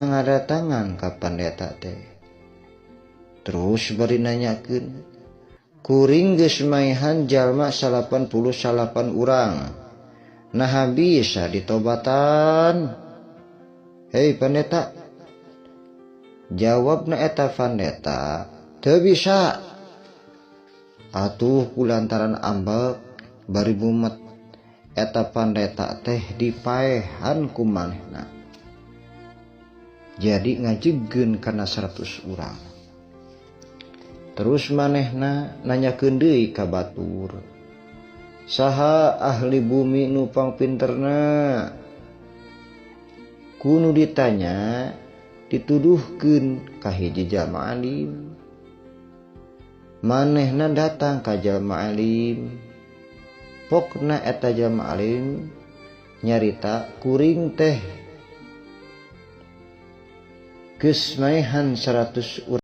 Ngadatangan ka pandeta teh, terus bari nanyakeun, "Kuring geus maehan jalma 99 urang, naha bisa ditobatan, hei pandeta?" Jawabna eta pandeta, "Teu bisa." Atuh kulantaran ambek bari mumet, eta pandeta teh dipaehan ku manehna, jadi ngajegkeun kana 100 urang. Terus manehna nanyakeun deui ka batur, "Saha ahli bumi nu pangpinterna?" Ku nu ditanya dituduhkeun ka hiji jalma alim. Manehna datang ka jalma alim. Pokna eta jalma alim nyarita, "Kuring teh geus maehan 100 urang."